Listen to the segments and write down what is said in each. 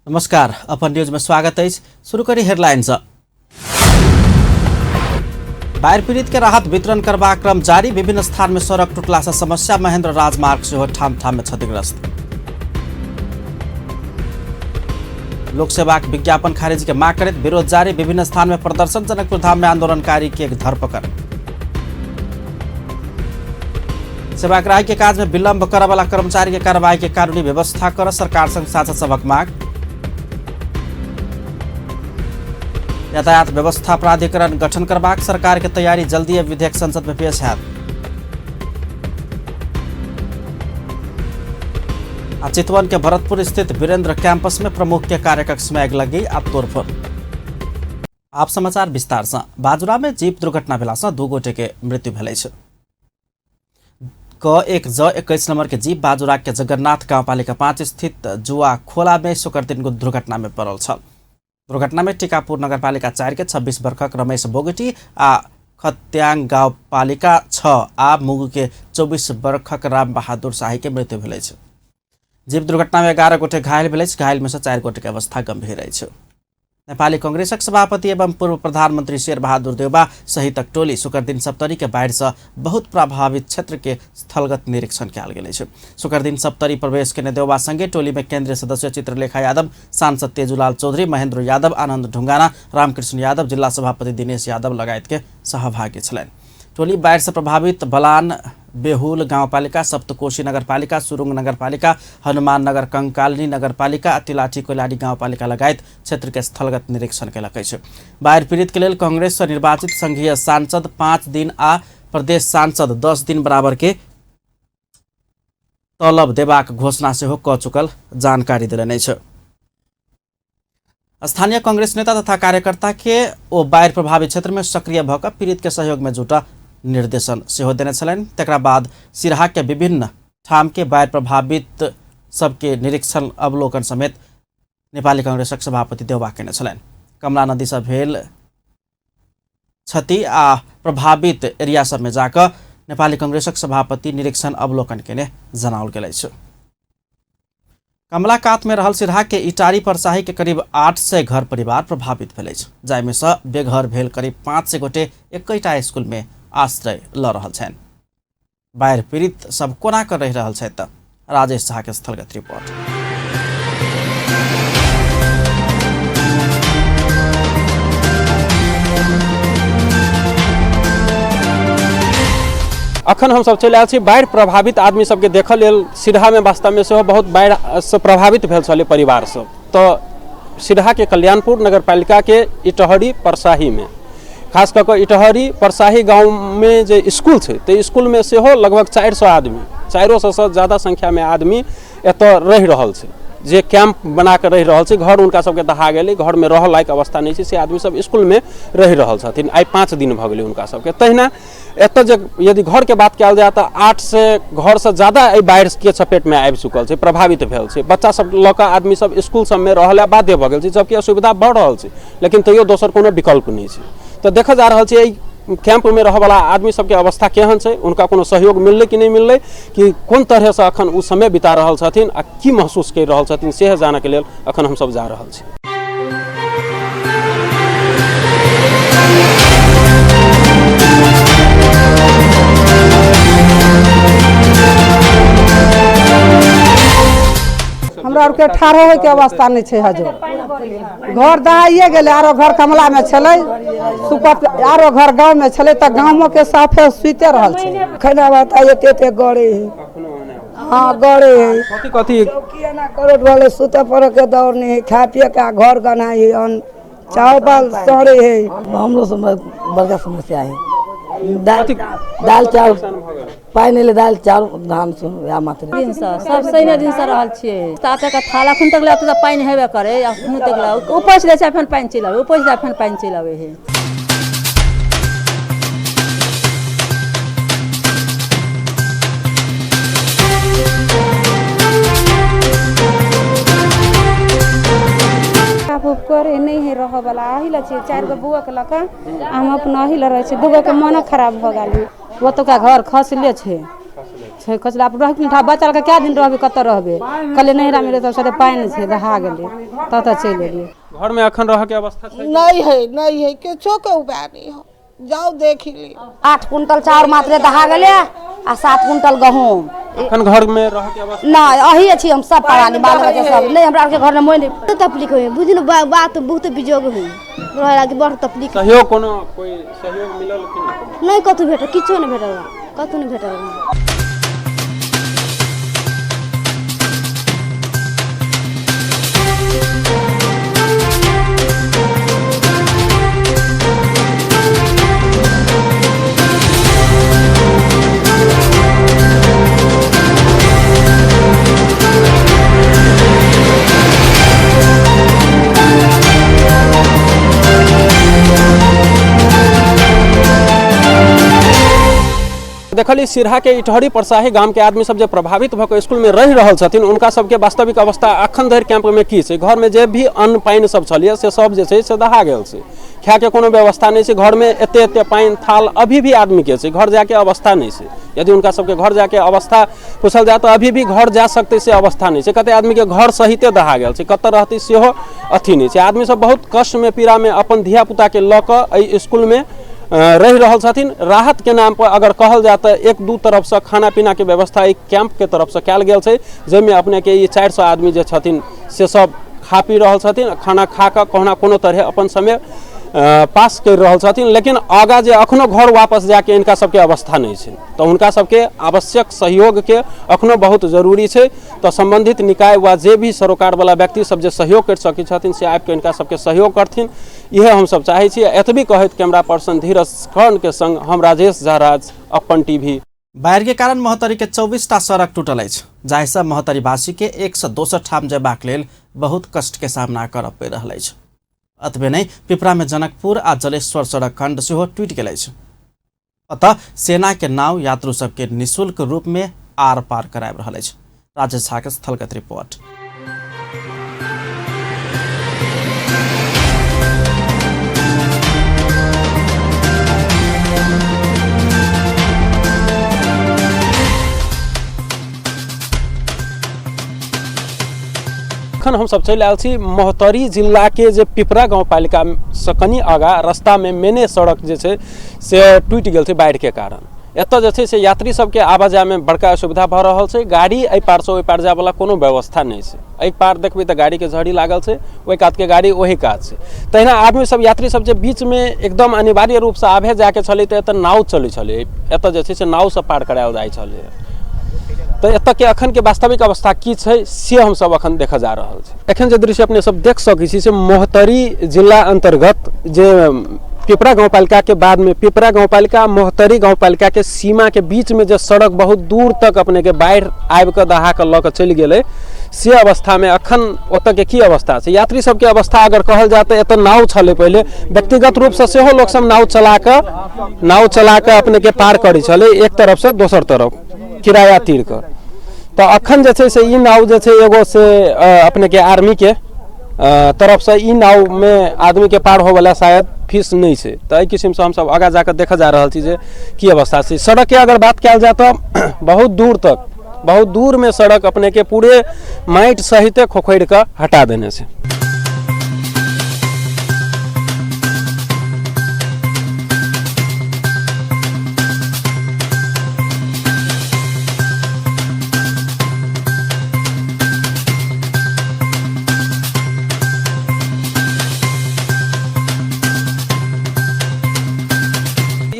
नमस्कार, अपन न्यूज में स्वागत अछि। शुरू करी हेडलाइन से। बाढ़ि पीड़ित के राहत वितरण करबाक क्रम जारी। विभिन्न स्थान में सड़क टूटला से समस्या। महेंद्र राजमार्ग सेहो ठाम ठाम में क्षतिग्रस्त। लोकसेवाक विज्ञापन खारिज के मांग करैत विरोध जारी। विभिन्न स्थान में प्रदर्शन। जनकपुर धाम में आंदोलनकारी के धरपकड़। सेवाग्राही के काज में विलंब करऽ वाला कर्मचारी के कार्रवाई के कानूनी व्यवस्था कर सरकार संग सांसद सभक मांग। यातायात व्यवस्था प्राधिकरण गठन करबाक सरकार के तैयारी। जल्दी विधेयक संसद में पेश हैत। आ चितवन के भरतपुर स्थित वीरेंद्र कैंपस में प्रमुख के कार्यकक्ष में आगि लगी आ तोड़फोड़। आप समाचार विस्तार से। बाजुरा में जीप दुर्घटना भेला से 2 गोटे के मृत्यु भेल अछि। क 1 ज 21 नंबर के जीप बाजुरा के जगन्नाथ गाउँपालिका 5 स्थित जुआ खोला में शुक्र दिन को दुर्घटना में पड़ल छल। दुर्घटना में टीकापुर नगरपालिका 4 के 26 वर्षक रमेश बोगटी आ खत्याङ गाउँपालिका 6 आ मुगु के 24 वर्षक राम बहादुर शाही के मृत्यु भेल अछि। जीप दुर्घटना में 11 गोटे घायल भेल अछि। घायल में से 4 गोटे के अवस्था गंभीर अछि। नेपाली कांग्रेसक सभापति एवं पूर्व प्रधानमंत्री शेरबहादुर देउवा सहितक टोली शुक्र दिन सप्तरी के बाढ़ि से बहुत प्रभावित क्षेत्र के स्थलगत निरीक्षण कयल गेल अछि। शुक्र दिन सप्तरी प्रवेश केने देउवा संगे टोली में केंद्रीय सदस्य चित्रलेखा यादव, सांसद तेजुलाल चौधरी, महेंद्र यादव, आनंद ढुंगाना, रामकृष्ण यादव, जिला सभापति दिनेश यादव लगायत के सहभागी छलनि। टोली बाढ़ि से प्रभावित बलान बेहुल गाउँपालिका, सप्तकोशी नगरपालिका, सुरुङ नगरपालिका, हनुमान नगर, कंकालिनी नगरपालिका, तिलाठी कोइलाडी गाउँपालिका लगायत क्षेत्र के स्थलगत निरीक्षण केलक अछि। बाढ़ि पीड़ित के लेल कांग्रेस से निर्वाचित संघीय सांसद 5 दिन आ प्रदेश सांसद 10 दिन बराबर के तलब देबाक घोषणा सेहो क चुकल जानकारी देलनि अछि। स्थानीय कांग्रेस नेता तथा कार्यकर्ता के ओ बाढ़ि प्रभावित क्षेत्र में सक्रिय भऽ कऽ पीड़ित के सहयोग में जुटऽ निर्देशन सेहो देने छलनि। तकरा बाद सिरहा के विभिन्न ठाम के बाढ़ि प्रभावित सबके निरीक्षण अवलोकन समेत नेपाली कांग्रेसक सभापति देउवा केने छलनि। कमला नदी से भेल क्षति आ प्रभावित एरिया सब में जाकऽ नेपाली कांग्रेसक सभापति निरीक्षण अवलोकन केने जनाओल गेल अछि। कमला कात में रहल सिरहा के इटारी परसाही के करीब 800 घर परिवार प्रभावित भेल अछि, जाहिमे सँ बेघर भेल करीब 500 गोटे एकैटा स्कूल में आश्रय लऽ रहल छनि। बाढ़ि पीड़ित सब कोना कऽ रहि रहल छथि, राजेश झा के स्थलगत रिपोर्ट। अखन हम सब चलि आयल छी बाढ़ि प्रभावित आदमी सबके देखऽ लेल। सिरहामे वास्तवमे सेहो बहुत बाढ़िसँ प्रभावित भेल छलै परिवार सब, तऽ सिरहाके कल्याणपुर नगरपालिकाके इटहरी परसाहीमे, खास कऽ कऽ इटहरी परसाही गाँवमे जे स्कूल छै ताहि स्कूलमे सेहो लगभग 400 आदमी, 400 सँ ज्यादा संख्यामे आदमी एतऽ रहि रहल छै, जे कैंप बना कऽ रहि रहल छै। घर हुनका सबके दहा गेलै, घरमे रहऽ लायक अवस्था नहि छै, से आदमी सब स्कूलमे रहि रहल छथिन। आइ 5 दिन भऽ गेलै हुनका सबके। तहिना एतऽ जे यदि घरके बात कयल जाय तऽ 800 घरसँ ज्यादा एहि बाढ़िके चपेटमे आबि चुकल छै, प्रभावित भेल छै। बच्चा सब लऽ कऽ आदमी सब स्कूल सबमे रहऽ लए बाध्य भऽ गेल छै, जबकि असुविधा बढ़ि रहल छै, लेकिन तैयो दोसर कोनो विकल्प नहि छै। तऽ देखल जा रहल छै एहि कैंपमे रहऽवला आदमी सबके अवस्था केहन छै, हुनका कोनो सहयोग मिललै कि नहि मिललै, कि कोन तरहसँ अखन ओ समय बिता रहल छथिन आ की महसूस करि रहल छथिन, सेह जानऽके लेल अखन हमसब जा रहल छी। हमरा आरके ठाढ़ो होइके अवस्था नहि छै। हजूर, घर दहाइए गेलै। आरो घर कमलामे छलै सुपत, आरो घर गाँवमे छलै, तऽ गामोके साफे सुइते रहल छै। खाना भात एते एते गड़े है। हाँ, गड़े है। कथी कथी चौकी एना करोट वाले सुते पर के दौड़ नहीं है, खाए पिए के घर गनाई है, अन्न चावल सड़े है। हमरो सब बड़का समस्या है। दाल दाल चाउर पानि एलै, दालि चाउर धान सुन वएह मात्र। दिनसँ सब सैने दिनसँ रहल छियै, ता तक थाल अखन तक लए तऽ पानि हेबे करे। अखन तक लए उपैछ दै छै, फेर पानि चलि आबै, उपैछ दै फेर पानि चलि आबै है। करे नहि है रहऽ वाला, अही लए छियै। 4 गो बौआके लऽ कऽ हम अपना अही लए रहै छियै। 2 गोके मोनो खराब भऽ गेल। ओतुका घर खसले छै, छै कचरा रह बच्चा के कए दिन रहबै, कतऽ रहबै? कहलियै नैहरा मे रहै तऽ पानि छै, दहा गेलै, ततऽ चलि एलियै। घर में अखन रह के अवस्था छै? नहीं है, नहीं है, किछो के उपाय नहीं है, जाओ देख ली। 8 कुंटल चाउर मात्रे दहा गेलै आ 7 कुंटल गहूम। अखन घर में रह के अवस्था नहीं, अही छी हम सब प्राणी बाल बच्चा सब नहीं, हमरा के घर में मोइ नहीं। तकलीफ होय बुझिन बात बहुत विजोग होय रहे लागी, बड़ तकलीफ। सहयोग कोनो कोई सहयोग मिलल कि नहीं? नहीं, कतौ भेटल, किछो नहीं भेटल, कतौ नहीं भेटल। देखली सिरहा के इटहरी परसाही गाम के आदमी सब जे प्रभावित भऽ के स्कूल में रहि रहल छथिन, उनका सबके वास्तविक अवस्था अखन धरि कैंप में की छै। घर में जे भी अन्न पानि सब छलियै से सब जे छै से दहा गेल छै, खाय के कोनो व्यवस्था नहि छै। घर में एते एते पानि थाल अभी भी आदमी के छै, घर जाके अवस्था नहि छै। यदि उनका सबके घर जाके अवस्था पूछल जाय तऽ अभी भी घर जा सकते से अवस्था नहि छै। कते आदमी के घर सहिते दहा गेल छै, कतऽ रहतै सेहो अथी नहि छै। आदमी सब बहुत कष्ट में पीड़ा में अपन धिया पुता के लऽ कऽ एहि स्कूल में रहि रहल छथिन। राहत के नाम पर अगर कहल जाय तऽ 1-2 तरफसँ खाना पीना के व्यवस्था एक कैंप के तरफसँ कयल गेल छै, जाहिमे अपने के ई 400 आदमी जे छथिन से सब खा पी रहल छथिन, खाना खा कऽ कहुना कोनो तरहे अपन समय पास करि रहल छथिन। लेकिन आगाँ जे अखनो घर वापस जाके इनका सबके अवस्था नहि छै, तऽ हुनका सबके आवश्यक सहयोगके अखनो बहुत जरूरी छै। तऽ सम्बन्धित निकाय वा जे भी सरोकारवला व्यक्ति सब जे सहयोग करि सकै छथिन से आबिके इनका सबके सहयोग करथिन, इएह हमसब चाहै छी। एतबी कहैत कैमरा पर्सन धीरज कर्ण के संग हम राजेश झा राज, अपन टीवी। बाढ़ि के कारण महोत्तरी के 24टा सड़क टूटल अछि, जाहिसँ महोत्तरीवासी के एक सँ दोसर ठाम जयबाक लेल बहुत कष्ट के सामना करऽ पड़ि रहल अछि। एतबे नहि, पिपरा में जनकपुर आ जलेश्वर सड़क खंड सेहो टूटि गेल अछि। अतः सेना के नाव यात्रु सबके निःशुल्क रूप में आर पार कराबि रहल अछि। राजेश झा के स्थलगत रिपोर्ट। अखन हम सब चलि आयल छी महोत्तरी जिला के जे पिपरा गाँवपालिका से कनि आगाँ रास्ता में मेने सड़क जे छै से टूटि गेल छै बाढ़ि के कारण। एतऽ जे छै से यात्री सबके आवाजाही में बड़का असुविधा भऽ रहल छै। गाड़ी एहि पार से ओहि पार जायवला कोनो व्यवस्था नहि छै। एहि पार देखबै तऽ गाड़ी के झड़ी लागल छै, ओहि कात के गाड़ी ओहि कात छै। तहिना आदमी सब यात्री सब जे बीच में एकदम अनिवार्य रूप से आबे जाके छलै तऽ एतऽ नाव चलै छलै, एतऽ जे छै से नाव से पार करायल जाइ छलै। तऽ एतऽ के अखन के वास्तविक अवस्था की छै से हमसब अखन देखऽ जा रहल छी। एखन जे दृश्य अपने सब देख सकै छी से महोत्तरी जिला अंतर्गत जे पिपरा गाँवपालिका के बाद में पिपरा गाँवपालिका महोत्तरी गाँवपालिका के सीमा के बीच में जे सड़क बहुत दूर तक अपने के बाढ़ि आबि कऽ दहा कऽ लऽ कऽ चलि गेलै से अवस्था में अखन ओतऽ के की अवस्था छै। यात्री सबके अवस्था अगर कहल जाय तऽ एतऽ नाव छलै पहिले, व्यक्तिगत रूपसँ सेहो लोक सब नाव चला कऽ अपने के पार करै छलै एक तरफ से दोसर तरफ किराया तीर कऽ। तऽ अखन जे छै से ई नाव जे छै एगो से अपने के आर्मी के तरफ से ई नाव में आदमी के पार होवला शायद फीस नहीं छै। तऽ एहि किसिमसँ हमसब आगाँ जाकऽ देखऽ जा रहल छी जे की अवस्था छै। सड़क के अगर बात कयल जाय तऽ बहुत दूर तक, बहुत दूर में सड़क अपने के पूरे माटि सहिते खोखरि कऽ हटा देने छै।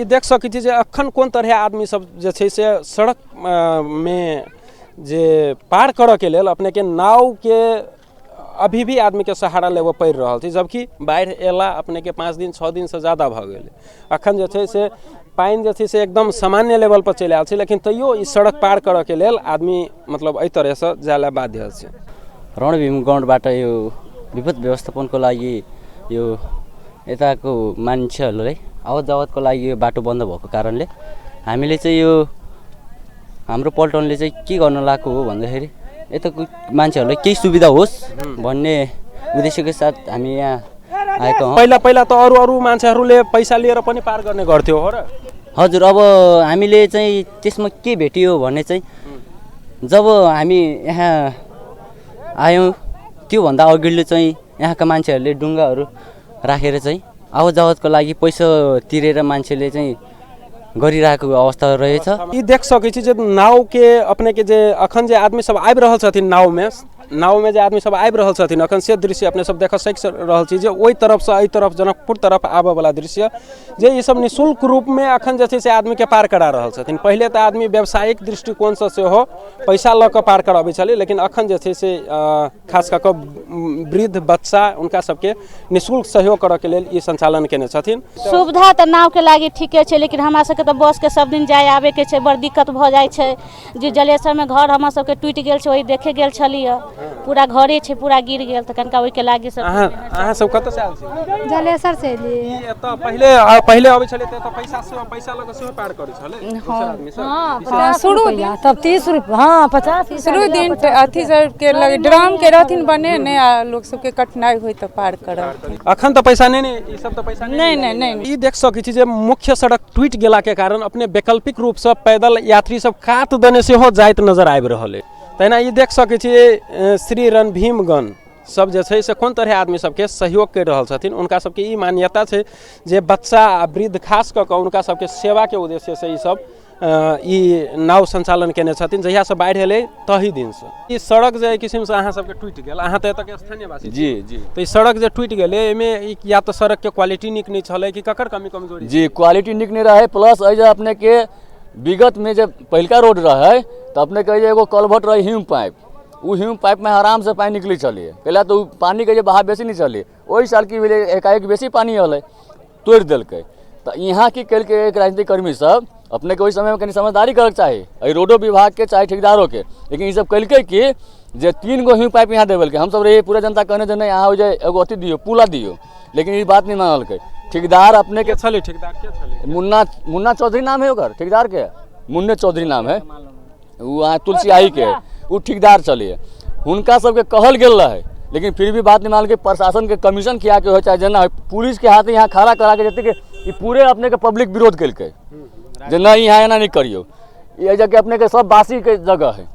देख सकै छी जे अखन कोन तरहे आदमी सब जे छै से सड़क में जे पार करऽ के लेल अपने के नाव के अभी भी आदमी के सहारा लेबऽ पड़ि रहल छै, जबकि बाढ़ि एला अपने के 5 दिन 6 दिन से ज्यादा भऽ गेलै। अखन जे छै से पानि जे छै से एकदम सामान्य लेवल पर चलि आयल छै, लेकिन तैयो ई सड़क पार करऽ के लेल आदमी मतलब एहि तरहसँ जाय लए बाध्य छै। रणभीम ग्राउन्डबाट यो विपद व्यवस्थापनको लागि यो यताको मान्छेहरूलाई आवत जावतको लागि यो बाटो बन्द भएको कारणले हामीले चाहिँ यो हाम्रो पल्टनले चाहिँ के गर्न लागेको हो भन्दाखेरि यताको मान्छेहरूलाई केही सुविधा होस् भन्ने उद्देश्यको साथ हामी यहाँ आएका हौँ। पहिला पहिला त अरू अरू मान्छेहरूले पैसा लिएर पनि पार गर्ने गर्थ्यो हो र? हजुर, अब हामीले चाहिँ त्यसमा के भेटियो भने चाहिँ जब हामी यहाँ आयौँ त्योभन्दा अघिल्लो चाहिँ यहाँका मान्छेहरूले डुङ्गाहरू राखेर चाहिँ आवत जावतको लागि पैसा तिरेर मान्छेले चाहिँ गरिरहेको अवस्था रहेछ। ई देख सकै छी जे नाव के अपने के जे अखन जे आदमी सब आबि रहल छथिन नावमे जे आदमी सब आबि रहल छथिन अखन से दृश्य अपने सब देख सकि रहल छी जे ओहि तरफसँ एहि तरफ जनकपुर तरफ आबयवला दृश्य जे ई सब निःशुल्क रूपमे अखन जे छै से आदमीके पार करा रहल छथिन। पहिले तऽ आदमी व्यावसायिक दृष्टिकोणसँ सेहो पैसा लऽ कऽ पार कराबै छलै, लेकिन अखन जे छै से खास कऽ कऽ वृद्ध बच्चा हुनका सबके निःशुल्क सहयोग करऽके लेल ई सञ्चालन केने छथिन। सुविधा तऽ नावके लागि ठीके छै, लेकिन हमरा सबके तऽ बसके सब दिन जाय आबैके छै, बड़ दिक्कत भऽ जाइ छै। जे जलेसरमे घर हमर सबके टूटि गेल छै, ओहि देखे गेल छलियै, पूरा घरे छै पूरा गिर गेल, तऽ कनिका ओहिके लागि सब। अहाँ सब कतऽ से आयल छी? जलेसर से एलियै। एतऽ पहिले अबै छलै तऽ पैसा लऽ कऽ सेहो पार करै छलै आदमी सब। हां शुरू दिन तब 30 रुपया, हां 50 शुरू दिन अथी सब के लगे ड्राम के रहथिन बनेने आ लोक सबके कठिनाई होय तऽ पार करब। अखन तऽ पैसा नहि, ई सब तऽ पैसा नहि नहि नहि। ई देख सकै छी जे मुख्य सड़क टूटि गेला के कारण अपने वैकल्पिक रूप से पैदल यात्री सब कात दने सेहो जाइत नजर आबि रहल अछि। तहिना ई देख सकै छी श्री रणभीमगण सब जे छै से कोन तरहे आदमी सबके सहयोग करि रहल छथिन। हुनका सबके ई मान्यता छै जे बच्चा आ वृद्ध खास कऽ कऽ हुनका सबके सेवाके उद्देश्यसँ ई सब ई नाव सञ्चालन केने छथिन। जहियासँ बाढ़ि एलै तही दिनसँ ई सड़क जे एहि किसिमसँ अहाँ सबके टूटि गेल, अहाँ तऽ एतऽके स्थानीयवासी। जी जी। तऽ ई सड़क जे टूटि गेलै एहिमे या तऽ सड़कके क्वालिटी नीक नहि छलै कि ककर कमी कमजोरी? जी क्वालिटी नीक नहि रहै, प्लस एहि जे अपनेके विगतमे जे पहिलका रोड रहै तऽ अपनेके एहि जे एगो कलभट रहै ह्यूम पाइप, ओ ह्यूम पाइपमे आरामसँ पानि निकलै छलै। कैला तऽ ओ पानिके जे बहाव बेसी नहि छलै। ओहि साल की भेलै एकाएक बेसी पानि एलै, तोड़ि देलकै। तऽ यहाँ की केलकै एक राजनीतिक कर्मी सब, अपनेके ओहि समयमे कनि समझदारी करऽके चाही एहि रोडो विभागके चाहे ठेकेदारोके, लेकिन ईसब केलकै कि जे 3 गो ह्यूम पाइप यहाँ देबेलकै। हमसब रहियै पूरा जनता कहने जे नहि अहाँ ओहि जे एगो अथी दियौ पुला दियौ, लेकिन ई बात नहि मानलकै। ठेकेदार अपने के छलै, ठेकेदार के छलै? मुन्ना चौधरी नाम है ओकर ठेकेदार के, मुन्ने चौधरी नाम है, ओ अहाँ तुलसियाही के ओ ठेकेदार छलियै। हुनका सबके कहल गेल रहै, लेकिन फिर भी बात नहीं मानलकै। प्रशासन के कमीशन खिया के हो चाहे जेना हो, पुलिस के हाथ यहाँ खड़ा करा के जते ई पूरे अपने के पब्लिक विरोध केलकै जे नहीं यहाँ एना नहीं करियौ। ई जगह अपने के सब बासी के जगह है,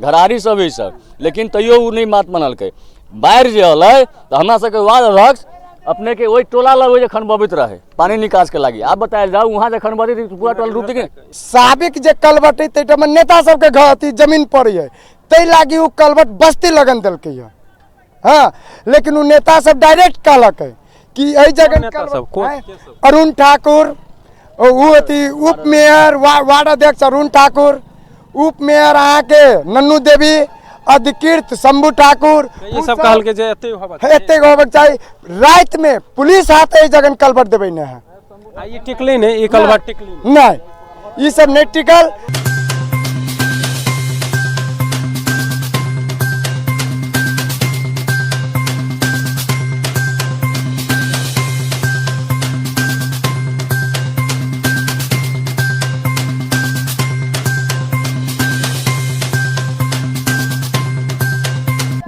घरारी सब है सब, लेकिन तैयो ओ नहीं बात मानलकै। बाढ़ि जे एलै तऽ हमरा सबके वार्ड अध्यक्ष अपने के ओहि टोला लग जे खनबबैत रहे पानी निकास के लागी। आब बतायल जाउ वहाँ जे खनबैत पूरा टोला डूबतै कि? साबिक जे कलबट है ताहिठाम नेता सबके घर अथी जमीन पड़ै है, ताहि लागी ओ कलबट बस्ती लगन देलकै है। हाँ लेकिन ओ नेता सब डायरेक्ट कहलकै कि एहि जगह अरुण ठाकुर ओ अथी उप मेयर वार्ड अध्यक्ष अरुण ठाकुर, उप मेयर अहाँके नन्नू देवी, अधिकृत शंभू ठाकुर, ई सब कहलकै जे एते होबाक चाही। राति में पुलिस हाथ एहि जगह कलबट देबै नहि है। ई टिकलै नहि, ई कलबट टिकलै नहि, ई सब नहि टिकल।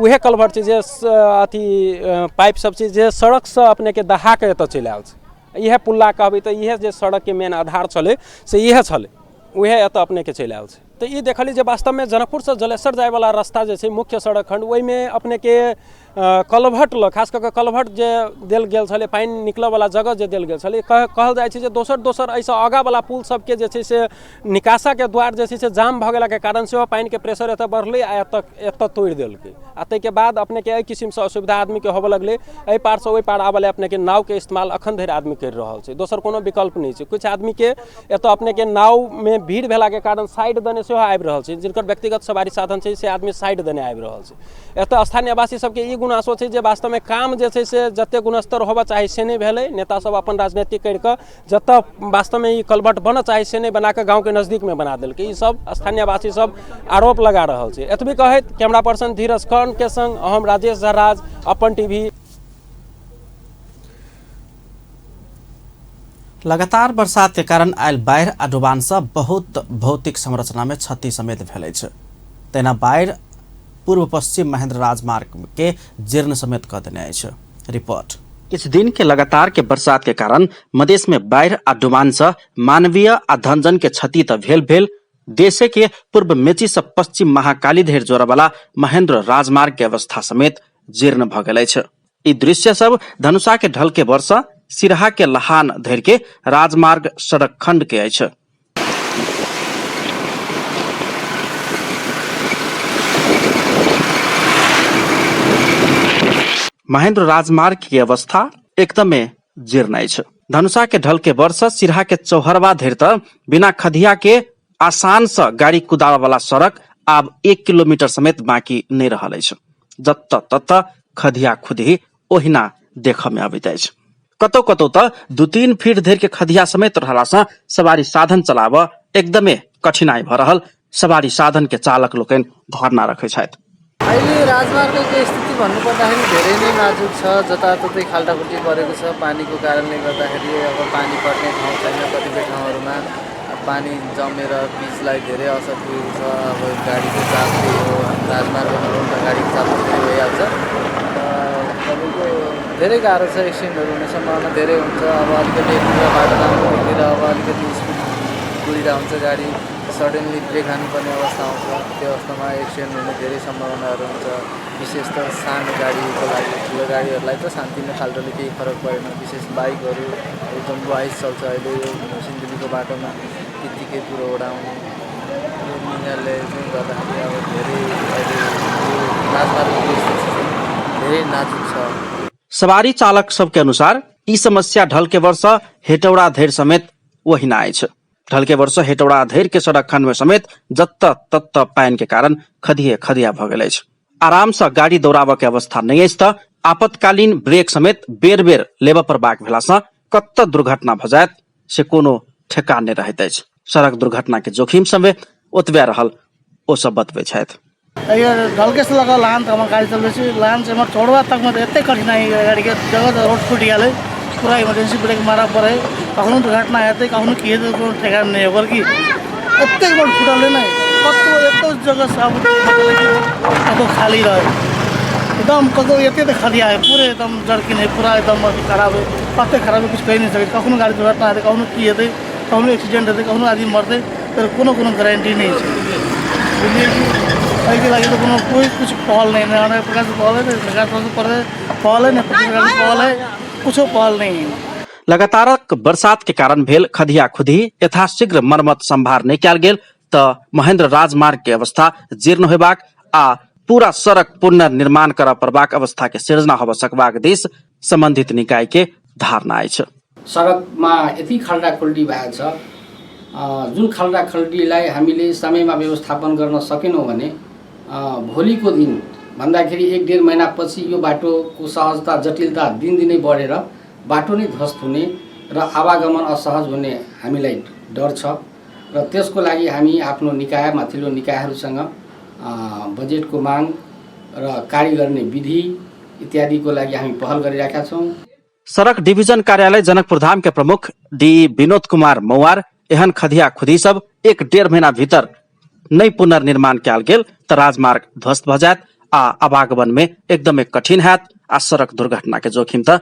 उहे कलभट छै जे अथी पाइप सब छै जे सड़कसँ अपनेके दहा के एतऽ चलि आयल छै। इएह पुल्ला कहबै तऽ इएह जे सड़कके मेन आधार छलै से इएह छलै, उएह एतऽ अपनेके चलि आयल छै। तऽ ई देखलियै जे वास्तवमे जनकपुरसँ जलेसर जायवला रास्ता जे छै मुख्य सड़क खण्ड, ओहिमे अपनेके कलभट लग खास कऽ कऽ कलभट जे देल गेल छलै, पानि निकलऽवला जगह जे देल गेल छलै, कहल जाइ छै जे दोसर दोसर एहिसँ आगाँवला पुल सबके जे छै से निकासाके द्वार जे छै से जाम भऽ गेलाके कारण सेहो पानिके प्रेशर एतऽ बढ़लै आ एतऽ तोड़ि देलकै। आ ताहिके बाद अपनेके एहि किसिमसँ असुविधा आदमीके होबऽ लगलै। एहि पारसँ ओहि पार आबऽ लए अपनेके नावके इस्तेमाल अखन धरि आदमी करि रहल छै, दोसर कोनो विकल्प नहि छै। किछु आदमीके एतऽ अपनेके नावमे भीड़ भेलाके कारण साइड दने सेहो आबि रहल छै, जिनकर व्यक्तिगत सवारी साधन छै से आदमी साइड दने आबि रहल छै। एतऽ स्थानीयवासी सबके ई गुनासो छै जे वास्तवमे काम जे छै से जते गुणस्तर होबऽ चाही से नहि भेलै। नेता सब अपन राजनीति करि कऽ जतऽ वास्तवमे ई कलभट बनऽ चाही से नहि बना कऽ गाँवके नजदीकमे बना देलकै। ई सब स्थानीयवासी सब आरोप लगा रहल छै। एतबी कहैत कैमरा पर्सन धीरज कर्ण के संग हम राजेश झराज, अपन टीवी। लगातार बरसात के कारण आयल बाढ़ि आ डुबान से बहुत भौतिक संरचना में क्षति समेत भेल अछि। तहिना बाढ़ि पूर्व पश्चिम महेंद्र राजमार्ग के जीर्ण समेत कऽ देने अछि। रिपोर्ट। किछु दिन के लगातार के बरसात के कारण मधेश में बाढ़ि आ डुबान से मानवीय आ धनजन के क्षति तऽ भेल भेल, देशे के पूर्व मेची से पश्चिम महाकाली धरि जोड़यवला महेंद्र राजमार्ग के अवस्था समेत जीर्ण भऽ गेल अछि। ई दृश्य सब धनुषा के ढलके वर्ष सिरहा के लहान धरि के राजमार्ग सड़क खंड के अछि। महेंद्र राजमार्ग के अवस्था एकदमे जीर्ण अछि। धनुषा के ढलके वर्ष सिरहा के चौहरवा धरि तऽ बिना खधिया के आसान से गाड़ी कुदाबऽ वाला सड़क आब 1 किलोमीटर समेत बाकी नहि रहल अछि। जतऽ ततऽ खधिया खुदही ओहिना देखऽ में अबैत अछि। कतौ कतौ तऽ 2-3 फीट धरि के खधिया समेत रहला सँ सवारी साधन चलाबऽ एकदमे कठिनाई भऽ रहल सवारी साधन के चालक लोकनि धारणा रखै छथि। अहिले राजमार्गको स्थिति भन्नुपर्दाखेरि धेरै नै नाजुक छ। जताततै खाल्टाखुल्टी परेको छ पानीको कारणले गर्दाखेरि। अब पानी पर्ने ठाउँ छैन, कतिपय ठाउँहरूमा पानी जमेर पिचलाई धेरै असर पुगेको छ। अब गाडीको चाप त्यही हो, राजमार्गमा हो नि त, गाडीको चाप त धेरै भइहाल्छ। तपाईँको धेरै गाह्रो छ, एक्सिडेन्टहरू हुने सम्भावना धेरै हुन्छ। अब अलिकति बाटो राम्रो देखेर अब अलिकति स्पिड कुदिरहेको हुन्छ गाडी, सडनली ब्रेक हान्नुपर्ने अवस्था आउँछ। त्यो अवस्थामा एक्सिडेन्ट हुने धेरै सम्भावनाहरू हुन्छ। विशेष त सानो गाडीको लागि, ठुलो गाडीहरूलाई त सानतिनो खाल्टोले केही फरक परेन। विशेष बाइकहरू जम्बो आइस चल्छ अहिले यो सिन्धुलीको बाटोमा, त्यत्तिकै पुरो उडाउने यो मिनाले चाहिँ गर्दाखेरि अब धेरै अहिले यो राजमार्गको स्थिति चाहिँ धेरै नाजुक छ। सवारी चालक सबके अनुसार यी समस्या ढलके वर्ष हेटौडा धरि समेत ओहिना अछि। ढलके वर्ष हेटौडा धरि के सड़क खंड में समेत जत्त तत्त पानि के कारण खधिए खधिया भऽ गेल अछि। आराम से गाड़ी दौड़ाबऽ के अवस्था नहि अछि तऽ आपातकालीन ब्रेक समेत बेर बेर लेबऽ पड़बाक भेला सँ कत्त दुर्घटना भऽ जायत से कोनो ठेकान नहि रहैत अछि। सड़क दुर्घटना के जोखिम समेत ओतबे रहल ओ सब बतबै छथि। ढलकेसँ लऽ कऽ लान तक हम गाड़ी चलबै छी। लानसँ एम्हर चौड़वा तकमे तऽ एतेक कठिनाइ यऽ गाड़ीके, जगह जगह रोड फुटि गेल हइ, पूरा इमरजेंसी ब्रेक मारऽ पड़ै हइ। कखनो दुर्घटना हेतै, कखनो की हेतै, कोनो ठेकान नहि ओकर। की एतेक रोड फुटल हइ ने, कतहु एतो जगह सब कतहु खाली रहै एकदम, कतहु एते तऽ खदिया हइ पूरे एकदम जर्किन हइ पूरा एकदम अथी खराब हइ, कतेक खराब हइ किछु कहि नहि सकै। कखनो गाड़ी दुर्घटना हेतै, कखनो की हेतै, कखनो एक्सीडेंट हेतै, कखनो आदमी मरतै, तर कोनो कोनो गारंटी नहि छै, बुझलियै कि? एहिके लागि तऽ कोनो कोइ किछु पहल नहि, नहि अनेक प्रकारसँ पहल हइ, सरकार तरफसँ पड़ै पहल हइ, नहि सरकारसँ पहल हइ, कुछो पहल नहि हइ। लगातारक बरसात के कारण भेल खधिया खुदही यथाशीघ्र मरम्मत संभार नहि कयल गेल तऽ महेंद्र राजमार्ग के अवस्था जीर्ण होयबाक आ पूरा सड़क पुनर्निर्माण करऽ पड़बाक अवस्था के सृजना होबऽ सकबाक दिस संबंधित निकाय के धारणा अछि। सडकमा यति खाल्डाखुल्डी भएको छ, जुन खाल्डाखुल्डीलाई हामीले समयमा व्यवस्थापन गर्न सकेनौँ भने भोलिको दिन भन्दाखेरि 1-1.5 महिनापछि यो बाटोको सहजता जटिलता दिनदिनै बढेर बाटो नै ध्वस्त हुने र आवागमन असहज हुने हामीलाई डर छ। र त्यसको लागि हामी आफ्नो निकाय माथिल्लो निकायहरूसँग बजेटको माग र कार्य गर्ने विधि इत्यादिको लागि हामी पहल गरिरहेका छौँ। सड़क डिवीजन कार्यालय जनकपुर धाम के प्रमुख डी विनोद कुमार मौआर एहन खधिया खुदी सब 1-1.5 महीना भीतर नहि पुनर्निर्माण कयल गेल तऽ राजमार्ग ध्वस्त भऽ जायत आ आवागमन में एकदमे कठिन हैत आ सड़क दुर्घटना के जोखिम तऽ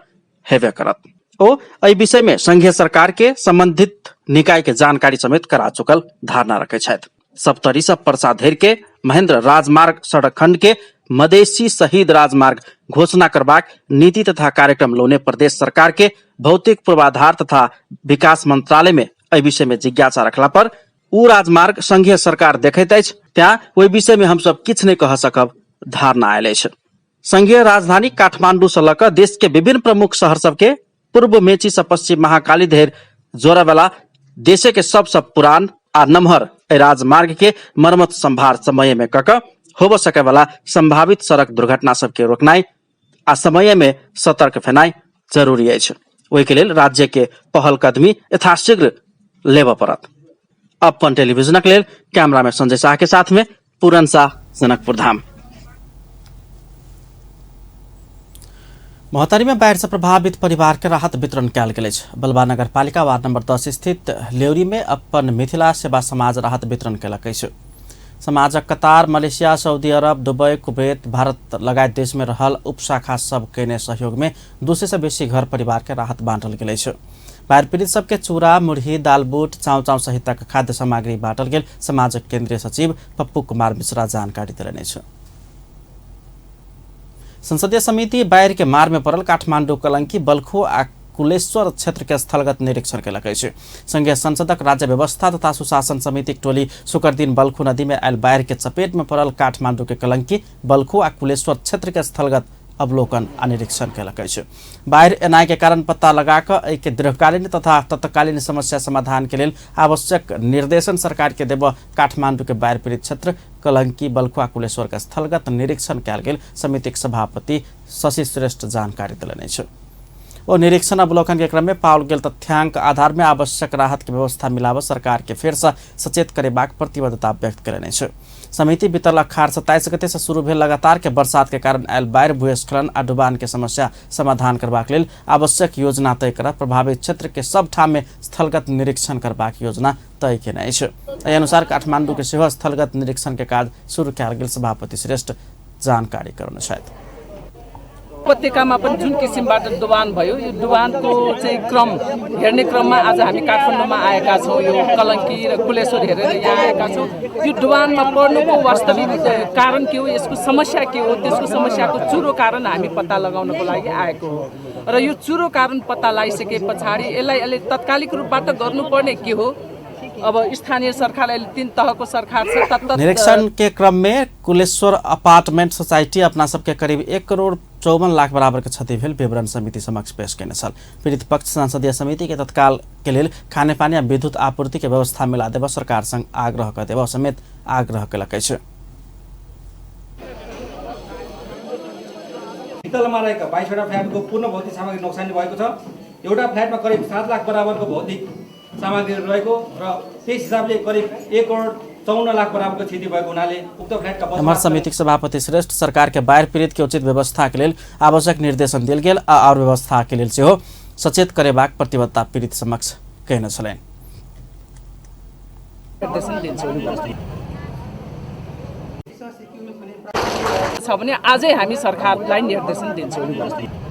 हेबे करत। ओ एहि विषय में संघीय सरकार के संबंधित निकाय के जानकारी समेत करा चुकल धारणा रखै छथि। सप्तरी से परसा धरि के महेंद्र राजमार्ग सड़क खंड के मदेशी शहीद राजमार्ग घोषणा करबाक नीति तथा कार्यक्रम लौने प्रदेश सरकार के भौतिक पूर्वाधार तथा विकास मंत्रालय में एहि विषय में जिज्ञासा रखला पर ऊ राजमार्ग संघीय सरकार देखैत अछि, तें ओहि विषय में हमसब किछु नहि कह सकब धारणा आयल अछि। संघीय राजधानी काठमांडू से लऽ कऽ देश के विभिन्न प्रमुख शहर सबके पूर्व मेची से पश्चिम महाकाली धरि जोड़य वाला देशे के सबसँ पुरान आ नमहर एहि राजमार्ग के मरम्मत संभार समय में कऽ कऽ होबऽ सकै वाला संभावित सड़क दुर्घटना सबके रोकनाइ आ समय में सतर्क भेनाइ जरूरी अछि। ओहिके लेल राज्य के पहल कदमी यथाशीघ्र लेबऽ पड़त। अपन टेलीविजनक लेल कैमरा में संजय शाह के साथ में पूरन शाह, जनकपुर धाम। महोत्तरी में बाढ़ि से प्रभावित परिवार के राहत वितरण कयल गेल अछि। बलबा नगरपालिका वार्ड नंबर 10 स्थित लेउरी में अपन मिथिला सेवा समाज राहत वितरण कयलक अछि। समाजक Qatar, Malaysia, Saudi Arab, Dubai, Kuwait, Bharat लगायत देश में रहल उपशाखा सब केने सहयोग में 200 से बेसी घर परिवार के राहत बांटल गेल अछि। बाढ़ि पीड़ित सबके चूड़ा, मुरही, दालबुट, चाउचाउ सहितक खाद्य सामग्री बाँटल गेल समाजक केन्द्रीय सचिव पप्पू कुमार मिश्रा जानकारी देलनि अछि। संसदीय समिति बाढ़ि के मार में पड़ल काठमांडू, कलंकी, बल्खो आ कुलेश्वर क्षेत्र के स्थलगत निरीक्षण केलक अछि। संघीय संसदक राज्य व्यवस्था तथा सुशासन समितिक टोली शुक्र दिन बल्खो नदी में आयल बाढ़ि के चपेट में पड़ल काठमांडू के कलंकी, बल्खो आ कुलेश्वर क्षेत्र के स्थलगत अवलोकन आ निरीक्षण केलक अछि। बाढ़ि एनाइ के कारण पत्ता लगा कऽ एहि के दीर्घकालीन तथा तत्कालीन समस्या समाधान के लेल आवश्यक निर्देशन सरकार के देबऽ काठमांडू के बाढ़ि पीड़ित क्षेत्र कलंकी, बल्खो आ कुलेश्वर के स्थलगत निरीक्षण कयल गेल समितिक सभापति शशि श्रेष्ठ जानकारी देलनि अछि। ओ निरीक्षण अवलोकन के क्रम में पाओल गेल तथ्यांक आधार में आवश्यक राहत के व्यवस्था मिलाबऽ सरकार के फेर से सचेत करेबाक प्रतिबद्धता व्यक्त कयलनि अछि। समिति बीतल अखाड़ 27 गते से शुरू भेल लगातार के बरसात के कारण आयल बाढ़ि, भूस्खलन आ डुबान के समस्या समाधान करबाक लेल आवश्यक योजना तय कर प्रभावित क्षेत्र के सब ठाम में स्थलगत निरीक्षण करबाक योजना तय केने अछि। एहि अनुसार काठमांडू के सेहो स्थलगत निरीक्षण के काज शुरू कयल गेल सभापति श्रेष्ठ जानकारी करौने छथि। उपत्यकामा पनि जुन किसिमबाट डुबान भयो, यो डुबानको चाहिँ क्रम हेर्ने क्रममा आज हामी काठमाडौँमा आएका छौँ। यो कलङ्की र कुलेश्वर हेरेर यहाँ आएका छौँ। यो डुबानमा पर्नुको वास्तविक कारण के हो, यसको समस्या के हो, त्यसको समस्याको चुरो कारण हामी पत्ता लगाउनको लागि आएको हो। र यो चुरो कारण पत्ता लगाइसके पछाडि यसलाई अहिले तत्कालिक रूपबाट गर्नुपर्ने के हो, अब स्थानीय सरकार अहिले 3 तहको सरकार छ। निरीक्षण के क्रम में कुलेश्वर अपार्टमेंट सोसाइटी अपना सबके करीब 1 करोड़ 54 लाख बराबर के क्षति भेल विवरण समिति समक्ष पेश केने छल। पीड़ित पक्ष संसदीय समिति के तत्काल के लेल खानेपानी आ विद्युत आपूर्ति के व्यवस्था मिला देबऽ सरकार संग आग्रह क देबऽ समेत आग्रह केलक अछि। तलमा रहेका 22वटा फ्ल्याटको पूर्ण भौतिक सामग्री नोक्सानी भएको छ। एउटा फ्ल्याटमा करिब 7 लाख बराबरको भौतिक सामग्री रहेको र त्यस हिसाबले करिब 1 करोड 54 लाख बराबरको क्षति भएको हुनाले उक्त फ्ल्याटका एमहर समितिक सभापति श्रेष्ठ सरकार के बाढ़ि पीड़ित के उचित व्यवस्था के लेल आवश्यक निर्देशन देल गेल आ और व्यवस्था के लेल सेहो सचेत करेबाक प्रतिबद्धता पीड़ित समक्ष कहने छलनि। छ भने आजै हामी सरकारलाई निर्देशन दिन्छौँ।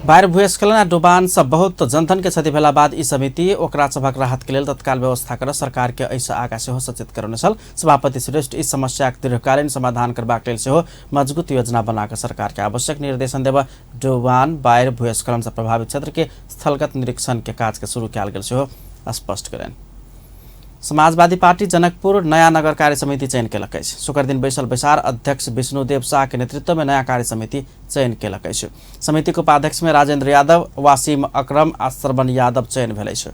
बाढ़ि, भूस्खलन आ डुबान से बहुत जनधन के क्षति भेला बाद ई समिति ओकरा सभक राहत के लेल तत्काल व्यवस्था कर सरकार के एहिसँ आगा सेहो सचेत करौने छल। सभापति श्रेष्ठ इस समस्याक दीर्घकालीन समाधान करबाक लेल सेहो मजबूत योजना बना कऽ सरकार के आवश्यक निर्देशन देबऽ डुबान, बाढ़ि, भूस्खलन से प्रभावित क्षेत्र के स्थलगत निरीक्षण के काज के शुरू कयल गेल सेहो स्पष्ट कयलनि। समाजवादी पार्टी जनकपुर नया नगर कार्य समिति चयन केलक अछि। शुक्र दिन बैसल बैसार अध्यक्ष विष्णुदेव शाह के नेतृत्व में नया कार्य समिति चयन केलक अछि। समिति के उपाध्यक्ष में राजेंद्र यादव, वासिम अकरम आ श्रवण यादव चयन भेल अछि।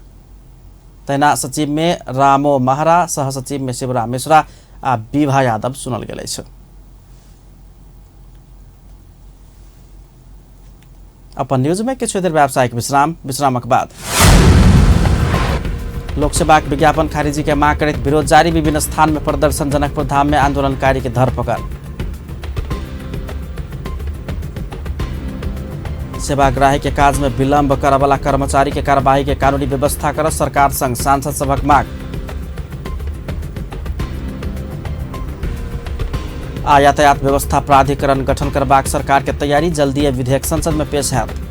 तहिना सचिव में रामो महरा, सहसचिव में शिवराम मिश्रा आ विभा यादव चुनल गेल अछि। अपन न्यूज में किछु देर व्यावसायिक विश्राम, विश्रामक बाद लोकसेवाक विज्ञापन खारिजी के मांग करैत विरोध जारी। विभिन्न स्थान में प्रदर्शन, जनकपुर धाम में आंदोलनकारी के धरपकड़। सेवाग्राही के काज में विलंब करवला कर्मचारी के कार्यवाही के कानूनी व्यवस्था कर सरकार संग सांसद सभक मांग। आ यातायात व्यवस्था प्राधिकरण गठन करबाक सरकार के तैयारी, जल्दीए विधेयक संसद में पेश हैत।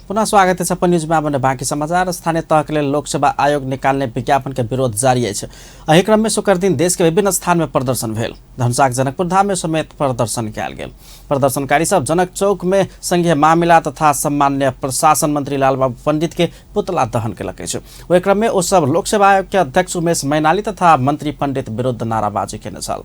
पुनः स्वागत है अपन न्यूज में। आब बाकी समाचार। स्थानीय तह के लेल लोक सेवा आयोग निकालने विज्ञापन के विरोध जारी अछि। एहि क्रम में शुक्र दिन देश के विभिन्न स्थान में प्रदर्शन भेल। धनुषाक जनकपुर धाम में समेत प्रदर्शन कयल गेल। प्रदर्शनकारी सब जनक चौक में संघीय मामिला तथा सामान्य प्रशासन मंत्री लालबाबू पंडित के पुतला दहन केलक अछि। ओहि क्रम में ओ सब लोक सेवा आयोग के अध्यक्ष उमेश मैनाली तथा मंत्री पंडित विरुद्ध नाराबाजी केने छल।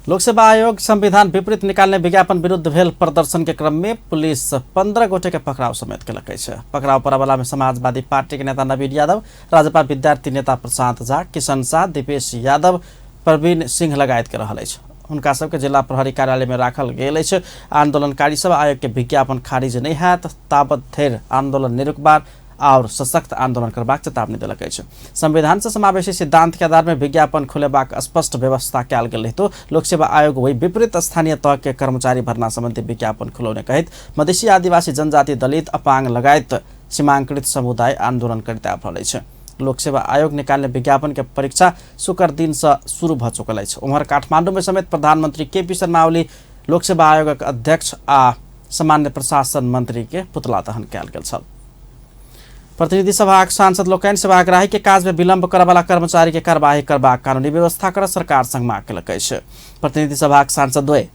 लोकसेवा आयोग संविधान विपरीत निकालने विज्ञापन विरुद्ध भेल प्रदर्शन के क्रम में पुलिस 15 गोटे के पकड़ाव समेत केलक अछि। पकड़ाव पड़वला में समाजवादी पार्टी के नेता नवीन यादव, राजपा विद्यार्थी नेता प्रशांत झा, किशन शाह, दीपेश यादव, प्रवीण सिंह लगायत के रहल अछि। हुनका सबके जिला प्रहरी कार्यालय में राखल गेल अछि। आंदोलनकारी सब आयोग के विज्ञापन खारिज नहीं हैत ताबत धरि आंदोलन नहीं रुकबाक और सशक्त आंदोलन करबाक चेतावनी देलक अछि। संविधान से समावेशी सिद्धांत के आधार में विज्ञापन खोलेबाक स्पष्ट व्यवस्था कयल गेल रहितो लोकसेवा आयोग वही विपरीत स्थानीय तह के कर्मचारी भर्ना संबंधी विज्ञापन खोलौने कहैत मधेसी, आदिवासी, जनजाति, दलित, अपांग लगायत सीमांकृत समुदाय आंदोलन करैत आबि रहल अछि। लोक सेवा आयोग निकालने विज्ञापन के परीक्षा शुक्र दिन से शुरू भ चुकल अछि। उम्हर काठमांडू में समेत प्रधानमंत्री केपी शर्मा ओली लोक सेवा आयोगक अध्यक्ष आ सामान्य प्रशासन मंत्री के पुतला दहन कयल गेल छल। प्रतिनिधि सभाक सांसद लोकनि सेवाग्राही के काज में विलंब करऽवला कर्मचारी के कार्यवाही करबाक कानूनी व्यवस्था कर सरकार संग मांग केलक अछि। प्रतिनिधि सभाक सांसद द्वय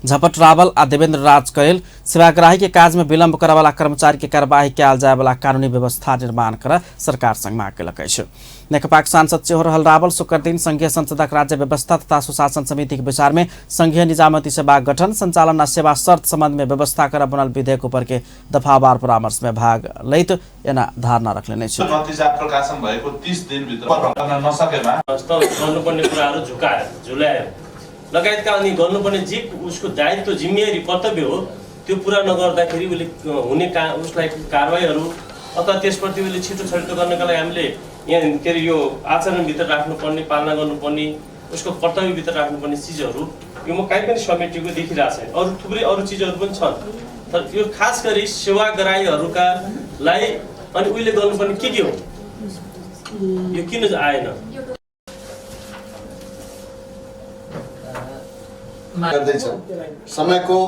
झपट रावल आ देवेंद्र राज करेल सेवाग्राही के काज में विलंब करऽवला कर्मचारी के कार्यवाही कयल जायवला कानूनी व्यवस्था निर्माण कर सरकार संग मांग केलक अछि। नेकपाक सांसद सेहो रहल रावल शुक्र दिन संघीय संसदक राज्य व्यवस्था तथा सुशासन समिति के बैसार में संघीय निजामती सेवा गठन संचालन आ सेवा शर्त संबंध में व्यवस्था कर बनल विधेयक ऊपर के दफावार परामर्श में भाग लैत एना धारणा रखलेने अछि। नतिजा प्रकाशन भएको 30 दिनभित्र गर्न नसकेमा गर्नुपर्ने कुराहरू झुकायो झुलायो लगायतका अनि गर्नुपर्ने जे उसको दायित्व जिम्मेवारी कर्तव्य हो त्यो पुरा नगर्दाखेरि उसले हुने उसलाई कारवाहीहरू अथवा त्यसप्रति उसले छिटो छरितो गर्नका लागि हामीले यहाँ के अरे यो आचरणभित्र राख्नुपर्ने पालना गर्नुपर्ने उसको कर्तव्यभित्र राख्नुपर्ने चिजहरू यो म काहीँ पनि समेटिएको देखिरहेको छैन। अरू थुप्रै अरू चिजहरू पनि छन् तर यो खास गरी सेवाग्राहीहरूका लागि अनि उसले गर्नुपर्ने के हो यो किन आएन गर्दैछ समयको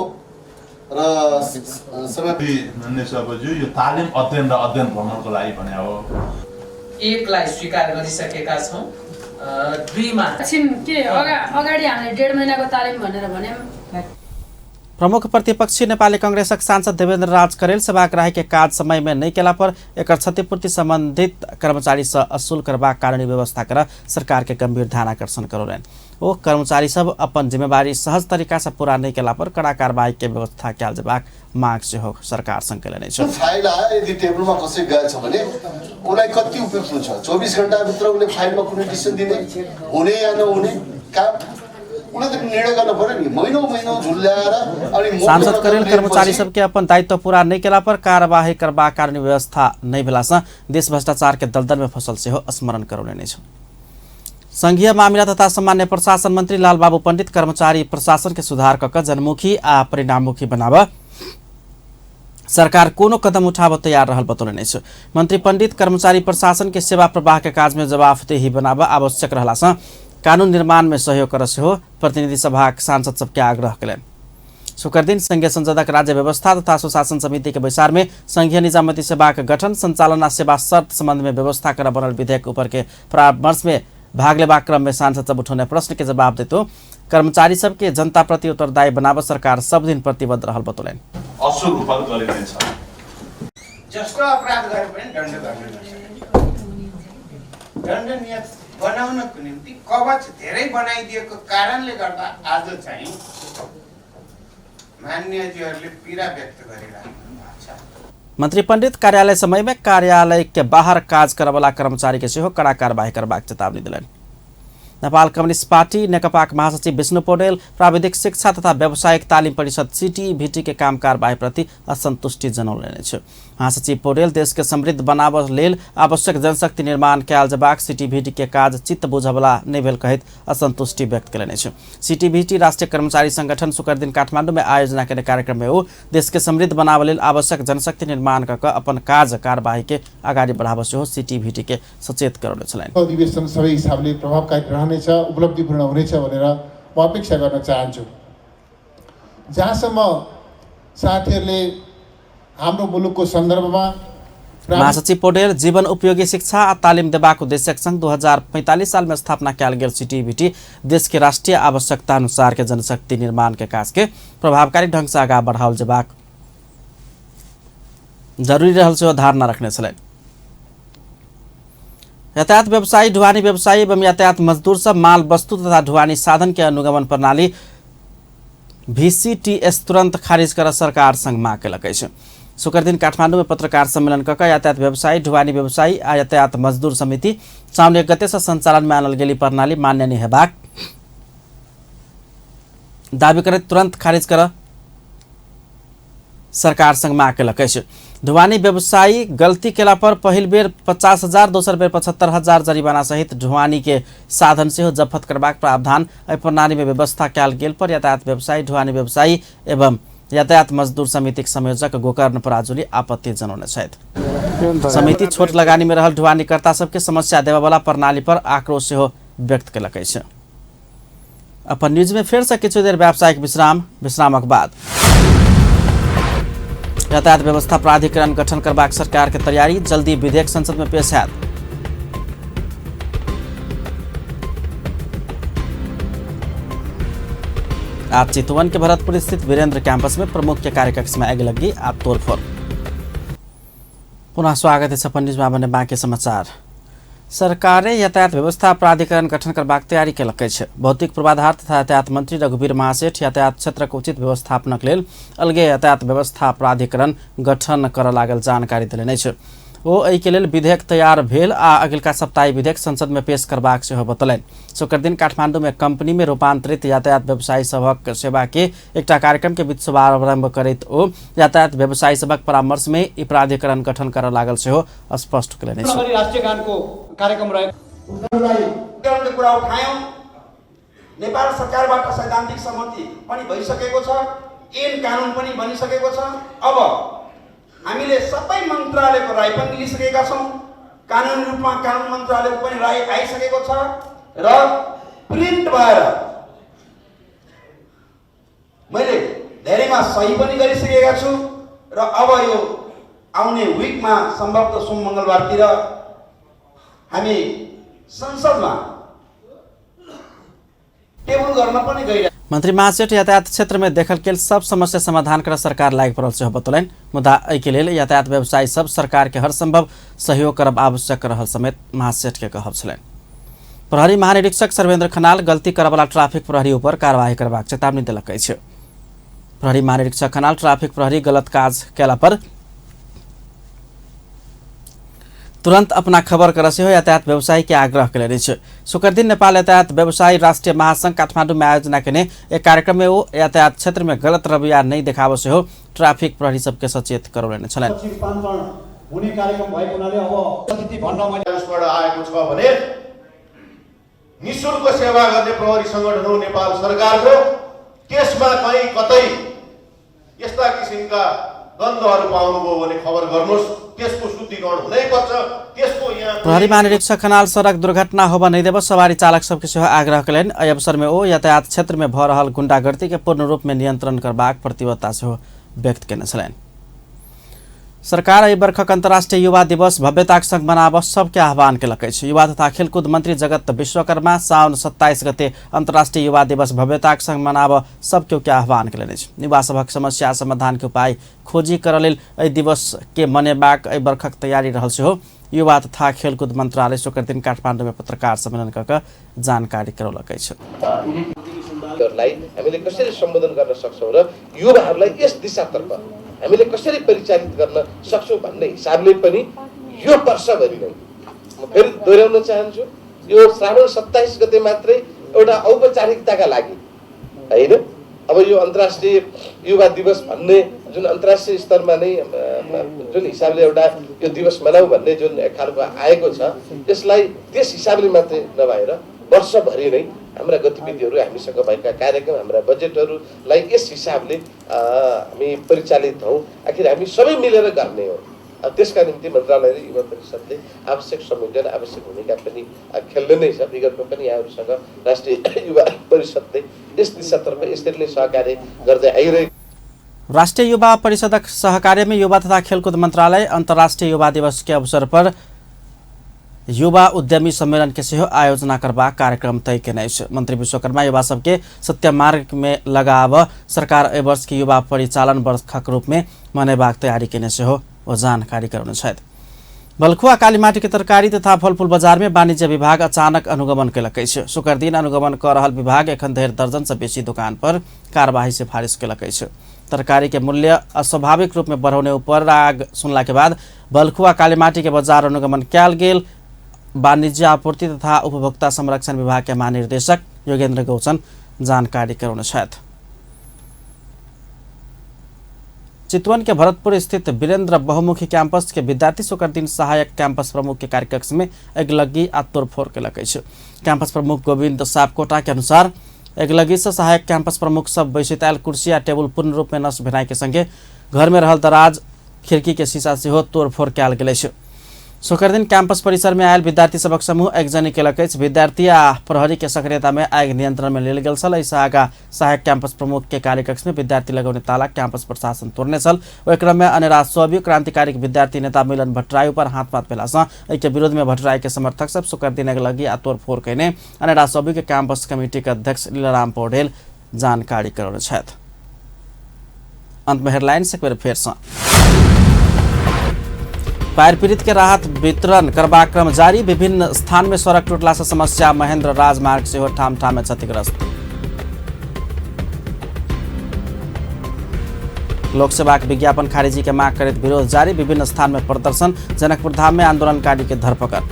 र समय नन्देश्वरज्यू यो तालिम अध्ययन र अध्ययन भ्रमणको लागि भने हो। एकलाई स्वीकार गरिसकेका छौँ, दुईमा के अगाडि हामीले 1.5 महिनाको तालिम भनेर भन्यौँ। प्रमुख प्रतिपक्षी नेपाली कांग्रेसक सांसद देवेंद्र राज करेल सेवाग्राही के काज समय में नहीं केला पर एकर क्षतिपूर्ति संबंधित कर्मचारी से असूल करबाक कानूनी व्यवस्था कर सरकार के गंभीर ध्यान आकर्षण करौलनि। ओ कर्मचारी सब अपन जिम्मेवारी सहज तरीका से पूरा नहीं केला पर कड़ा कार्रवाई के व्यवस्था कयल जेबाक मांग सेहो सरकार संग केलनि अछि। फाइल आयो यदि टेबलमा कसै गएछ भने उलाई कति उपयुक्त हुन्छ? 24 घण्टाभित्र उसले फाइलमा कुनै डिसिजन दिने हुने या नहुने काम उले त निर्णय गर्न पर्यो नि। महिनौ महिनौ झुल्याएर अनि सांसद करेल कर्मचारी सबके अपन दायित्व पूरा नहीं केला पर कार्यवाही करबाक कानूनी व्यवस्था नहीं भेला सँ देश भ्रष्टाचार के दलदल में फसल सेहो स्मरण करौलनि अछि। संघीय मामिला तथा सामान्य प्रशासन मंत्री लालबाबू पंडित कर्मचारी प्रशासन के सुधार कऽ जनमुखी आ परिणाममुखी बनाब सरकार कोनो कदम उठाब तैयार रहल बतौलनि अछि। मंत्री पंडित कर्मचारी प्रशासन के सेवा प्रवाह के काज में जवाबदेही बनाब आवश्यक रहला सँ कानून निर्माण में सहयोग कर सेहो प्रतिनिधि सभाक सांसद सबके आग्रह कयलनि। शुक्र दिन संघीय संसदक राज्य व्यवस्था तथा सुशासन समिति के बैसार में संघीय निजामती सेवाक गठन संचालन आ सेवा शर्त संबंध में व्यवस्था कर बनल विधेयक ऊपर के परामर्श में भाग लेबाक क्रम में सांसद सब उठौने प्रश्न के जवाब दैतो कर्मचारी सबके जनता प्रति उत्तरदायी बनाब सरकार सब दिन प्रतिबद्ध रहल बतौलनि। असुर उपल गरिनेछ। जसको अपराध गरे पनि दण्ड गर्न नसक्ने दण्डनीय बनाउनको निम्ति कवच धेरै बनाइदिएको कारणले गर्दा आज चाहिँ मान्यजीहरूले पीडा व्यक्त गरिराख्नु भएको छ। मंत्री पंडित कार्यालय समय में कार्यालय के बाहर काज करवला कर्मचारी के सेहो कड़ा कार्यवाही करबाक चेतावनी देलनि। नेपाल कम्युनिस्ट पार्टी नेकपाक महासचिव विष्णु पौडेल प्राविधिक शिक्षा तथा व्यावसायिक तालिम परिषद सीटीईभीटी के काम कारबाही प्रति असंतुष्टि जनौलनि अछि। महासचिव पौडेल देश के समृद्ध बनाबऽ लेल आवश्यक जनशक्ति निर्माण कयल जेबाक सीटीईभीटी के काज चित्त बुझबला नहि भेल कहैत असंतुष्टि व्यक्त कयलनि अछि। सीटीईभीटी राष्ट्रीय कर्मचारी संगठन शुक्र दिन काठमांडू में आयोजना केने कार्यक्रम में ओ देश के समृद्ध बनाबऽ लेल आवश्यक जनशक्ति निर्माण कऽ कऽ अपन काज कारबाही के अगाडि बढ़ाबऽ सेहो सीटीईभीटी के सचेत करौने छलनि। अधिवेशन सबै हिसाबले प्रभावकारी रहनेछ, उपलब्धिपूर्ण हुनेछ भनेर म अपेक्षा गर्न चाहन्छु। जहाँसम्म साथीहरूले हाम्रो मुलुकको सन्दर्भमा महासचिव पौडेल जीवन उपयोगी शिक्षा आ तालिम देबाक उद्देश्यक संग 2045 साल में स्थापना कयल गेल सीटीईभीटी देश के राष्ट्रीय आवश्यकता अनुसार के जनशक्ति निर्माण के काज के प्रभावकारी ढंग से आगा बढ़ाओल जेबाक जरूरी रहल सेहो धारणा रखने छलनि। यातायात व्यवसायी, ढुवानी व्यवसायी एवं यातायात मजदूर सब माल वस्तु तथा ढुवानी साधन के अनुगमन प्रणाली VCTS तुरंत खारिज कर सरकार संग मांग केलक अछि। शुक्र दिन काठमांडू में पत्रकार सम्मेलन कऽ यातायात व्यवसायी, ढुवानी व्यवसायी आ यातायात मजदूर समिति साउन 1 गते से संचालन में आनल गेली प्रणाली मान्य नहि हेबाक दावी करैत तुरंत खारिज कर सरकार संग मांग केलक अछि। ढुवानी व्यवसायी गलती केला पर पहिल बेर 50,000, दोसर बेर 75,000 जरिमाना सहित ढुवानी के साधन सेहो जफत करबाक प्रावधान एहि प्रणाली में व्यवस्था कयल गेल पर यातायात व्यवसायी, ढुवानी व्यवसायी एवं यातायात मजदूर समितिक संयोजक गोकर्ण पराजुली आपत्ति जनौने छथि। समिति छोट लगानी में रहल ढुवानीकर्ता सबके समस्या देबयवला प्रणाली पर आक्रोश सेहो व्यक्त केलक अछि। अपन न्यूज में फेर से किछु देर व्यावसायिक विश्राम, विश्रामक बाद यातायात व्यवस्था प्राधिकरण गठन करबाक सरकार के तैयारी, जल्दी विधेयक संसद में पेश हैत। आज चितवन के भरतपुर स्थित वीरेंद्र कैंपस में प्रमुख के कार्यकक्ष में आगिलगी आ तोड़फोड़। पुनः स्वागत है अपन न्यूज में बने बाकी समाचार। सरकारे यातायात व्यवस्था प्राधिकरण गठन करबाक तैयारी केलक अछि। भौतिक पूर्वाधार तथा यातायात मंत्री रघुवीर महासेठ यातायात क्षेत्रक उचित व्यवस्थापनक लेल अलगे यातायात व्यवस्था प्राधिकरण गठन करऽ लागल जानकारी देलनि अछि। ओ एहिके लेल विधेयक तैयार भेल आ अगिलका सप्ताह विधेयक संसद में पेश करबाक सेहो बतौलनि। शुक्र दिन काठमांडू में कंपनी में रूपांतरित यातायात व्यवसायी सभक सेवा के एकटा कार्यक्रम के बीच शुभारंभ करैत ओ यातायात व्यवसायी सभक परामर्श में ई प्राधिकरण गठन करऽ लागल सेहो स्पष्ट केलनि अछि। राष्ट्रिय गानको कार्यक्रम रहेको कुरा उठायौं। नेपाल सरकारबाट सैद्धान्तिक सहमति पनि भइसकेको छ, ऐन कानुन पनि बनिसकेको छ। अब हामीले सबै मन्त्रालयको राय पनि लिइसकेका छौँ, कानुनी रूपमा कानुन मन्त्रालयको पनि राय आइसकेको छ र प्रिन्ट भएर मैले धेरैमा सही पनि गरिसकेका छु र अब यो आउने विकमा सम्भवतः सोम मङ्गलबारतिर हामी संसदमा टेबल गर्न पनि गइरहेका। मंत्री महासेठ यातायात क्षेत्र में देखल गेल सब समस्या समाधान कर सरकार लागि पड़ल सेहो बतौलनि। मुदा एहिके लेल यातायात व्यवसायी सब सरकार के हर संभव सहयोग करब आवश्यक रहल समेत महासेठ के कहब छलनि। प्रहरी महानिरीक्षक सर्वेन्द्र खनाल गलती करबला ट्राफिक प्रहरी ऊपर कार्रवाई करबाक चेतावनी देलक अछि। प्रहरी महानिरीक्षक खनाल ट्राफिक प्रहरी गलत काज कयला पर तुरंत अपना खबर कर सेहो यातायात व्यवसायी के आग्रह केलनि अछि। शुक्र दिन नेपाल यातायात व्यवसायी राष्ट्रिय महासंघ काठमांडू में आयोजना केने एक कार्यक्रम में ओ यातायात क्षेत्र में गलत रवैया नहीं देखाब सेहो ट्राफिक प्रहरी सबके सचेत करौलनि छलनि। हुने कार्यक्रम भएको हुनाले अब अतिथि भन्न मैले उसबाट आएको छ भने निशुल्क सेवा गर्ने प्रहरी संगठन हो नेपाल सरकारको, त्यसमा कहीँ कतै यस्ता किसिमका द्वन्द्वहरू पाउनुभयो भने खबर गर्नुहोस्, त्यसको शुद्धिकरण हुनैपर्छ। त्यसको यहाँ प्रहरी महानिरीक्षक खनाल सड़क दुर्घटना होब नहीं देब सवारी चालक सबके सेहो आग्रह केलनि। एहि अवसर में ओ यातायात क्षेत्र में भऽ रहल गुंडागर्दी के पूर्ण रूप में नियंत्रण करबाक प्रतिबद्धता सेहो व्यक्त केने छलनि। सरकार एहि बर्खक अंतर्राष्ट्रीय युवा दिवस भव्यताक संग मनाबऽ सबके आह्वान केलक अछि। युवा तथा खेलकूद मंत्री जगत विश्वकर्मा साउन 27 गते अंतर्राष्ट्रीय युवा दिवस भव्यताक संग मनाबऽ सब केओ के आह्वान केलनि अछि। युवा सभक समस्या समाधान के उपाय खोजी करऽ लेल एहि दिवस के मनेबाक एहि बर्खक तैयारी रहल सेहो युवा तथा खेलकूद मंत्रालय शुक्र दिन काठमांडू में पत्रकार सम्मेलन कऽ कऽ जानकारी करौलक अछि। हामीले कसरी सम्बोधन गर्न सक्छौँ र युवाहरूलाई यस दिशातर्फ हामीले कसरी परिचालित गर्न सक्छौँ भन्ने हिसाबले पनि यो वर्षभरि नै म फेरि दोहोऱ्याउन चाहन्छु, यो श्रावण 27 गते मात्रै एउटा औपचारिकताका लागि होइन, अब यो अन्तर्राष्ट्रिय युवा दिवस भन्ने जुन अन्तर्राष्ट्रिय स्तरमा नै जुन हिसाबले एउटा यो दिवस मनाऊ भन्ने जुन खालको आएको छ, यसलाई त्यस हिसाबले मात्रै नभएर वर्षभरि नै हाम्रा गतिविधिहरू, हामीसँग भएका कार्यक्रम, हाम्रा बजेटहरूलाई यस हिसाबले हामी परिचालित हौँ। आखिर हामी सबै मिलेर गर्ने हो। त्यसका निम्ति मन्त्रालय र युवा परिषदले आवश्यक संयोजन, आवश्यक भूमिका पनि खेल्ने नै छ। विगतमा पनि यहाँहरूसँग राष्ट्रिय युवा परिषदले यस दिशातर्फ यसरी नै सहकार्य गर्दै आइरहेको। राष्ट्रिय युवा परिषदक सहकार्य में युवा तथा खेलकूद मंत्रालय अंतर्राष्ट्रीय युवा दिवस के अवसर पर युवा उद्यमी सम्मेलन के सेहो आयोजना करबाक कार्यक्रम तय केने अछि। मंत्री विश्वकर्मा युवा सबके सत्य मार्ग में लगाब सरकार एहि वर्ष के युवा परिचालन वर्षक रूप में मनेबाक तैयारी केने सेहो ओ जानकारी करौने छथि। बलखुआ कालीमाटी के तरकारी तथा फलफूल बाजार में वाणिज्य विभाग अचानक अनुगमन केलक अछि। शुक्र दिन अनुगमन कऽ रहल विभाग एखन धरि दर्जन से बेसी दुकान पर कार्यवाही सिफारिश केलक अछि। तरकारी के मूल्य अस्वाभाविक रूप में बढ़ौने ऊपर राग सुनला के बाद बलखुआ कालीमाटी के बाजार अनुगमन कयल गेल। वाणिज्य आपूर्ति तथा उपभोक्ता संरक्षण विभाग के महानिर्देशक योगेन्द्र गौचन जानकारी करौने छथि। चितवन के भरतपुर स्थित वीरेंद्र बहुमुखी कैंपस के विद्यार्थी शुक्र दिन सहायक कैंपस प्रमुख के कार्यकक्ष में अगिलग्गी आ तोड़फोड़ केलक अछि। कैंपस प्रमुख गोविंद सापकोटा के अनुसार अगिलगी से सहायक कैंपस प्रमुख सब बैसित आयल कुर्सी आ टेबुल पूर्ण रूप में नष्ट भेनाइ के संगे घर में रहल दराज खिड़की के शीशा सेहो तोड़फोड़ कयल गेल अछि। शुक्र दिन कैंपस परिसर में आयल विद्यार्थी सबक समूह आगजनी केलक अछि। विद्यार्थी आ प्रहरी के सक्रियता में आगि नियंत्रण में लेल गेल छल। एहिसँ आगा सहायक कैंपस प्रमुख के कार्यकक्ष में विद्यार्थी लगौने ताला कैंपस प्रशासन तोड़ने छल। ओहि क्रम में अनेरा सोबियो क्रांतिकारी विद्यार्थी नेता मिलन भट्टराई पर हाथपात भेलासँ एहि के विरोध में भट्टराई के समर्थक सब शुक्र दिन अगिलगी आ तोड़फोड़ कयने अनेरा सोबियो के कैंपस कमिटी के अध्यक्ष लीलाराम पौडेल जानकारी करौने छथि। अंत में हेडलाइंस एक बेर फेरसँ। बाढ़ि पीड़ित के राहत वितरण करबाक क्रम जारी। विभिन्न स्थान में सड़क टूटला से समस्या। महेंद्र राजमार्ग सेहो ठाम ठाम में क्षतिग्रस्त। लोकसेवा के विज्ञापन खारिजी के मांग करैत विरोध जारी। विभिन्न स्थान में प्रदर्शन। जनकपुर धाम में आंदोलनकारी के धरपकड़।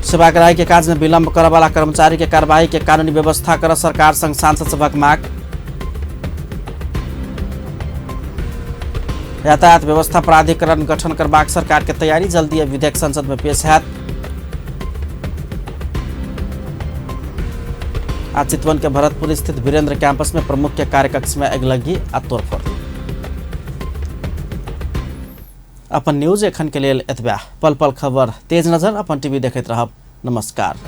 सेवाग्राही के काज में विलंब करऽ वाला कर्मचारी के कार्रवाई के कानूनी व्यवस्था कर सरकार संग सांसद सभक मांग। यातायात व्यवस्था प्राधिकरण गठन करबाक सरकार के तैयारी। जल्दी विधेयक संसद में पेश हैत। आज चितवन के भरतपुर स्थित वीरेंद्र कैंपस में प्रमुख के कार्यकक्ष में अगिलगी आ तोड़फोड़। अपन न्यूज एखन के लेल एतबा। पल पल खबर तेज नजर अपन टीवी देखैत रहब। नमस्कार।